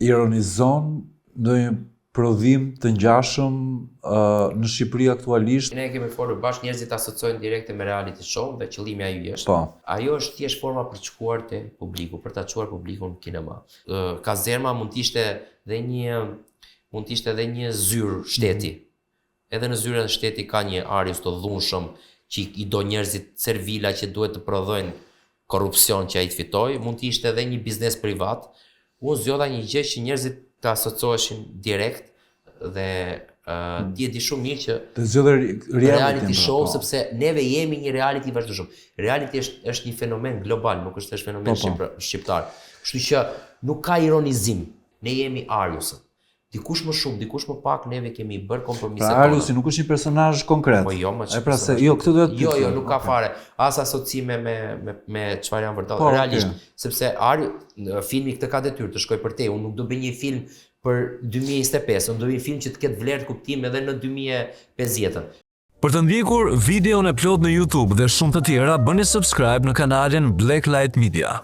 Ironizon ndonjë prodhim të ngjashëm uh, në Shqipëri aktualisht? Ne kemi folur bashkë, njerëzit asociojnë direkte me reality show dhe qëllimi ai është. Po. Ajo është thjesht forma për të shkuar te publiku, për ta çuar publikun në kinema. Kazerma mund të ishte dhe një mund të ishte edhe një zyrë shteti. Mm -hmm. Edhe në zyrën e shtetit ka një Arius të dhunshëm që i do njerëzit servila që duhet të prodhojnë korrupsion që ai të fitojë, mund të ishte edhe një biznes privat. Unë zgjodha një gjë që njerëzit të asocioheshin direkt dhe uh, ti e di shumë mirë që Të zgjodhe reality, reality pra, show po. sepse neve jemi një reality i vazhdueshëm. Reality është është një fenomen global, nuk është thjesht fenomen Po, po. shqiptar. Kështu që nuk ka ironizim. Ne jemi Ariusët. Dikush më shumë, dikush më pak, neve kemi bërë kompromise Pra Ariusi nuk është një personazh konkret. Po jo, më E pra se jo, këtë duhet të Jo, jo, them, nuk ka okay. fare as asocime me me me çfarë janë vërtet. Po, Realisht, okay. sepse Ari filmi këtë ka detyrë të shkojë përtej. Unë nuk do bëj një film për 2025, unë do bëj një film që të ketë vlerë kuptim edhe në 2050-ën. Për të ndjekur videon e plotë në YouTube dhe shumë të tjera, bëni subscribe në kanalin Blacklight Media.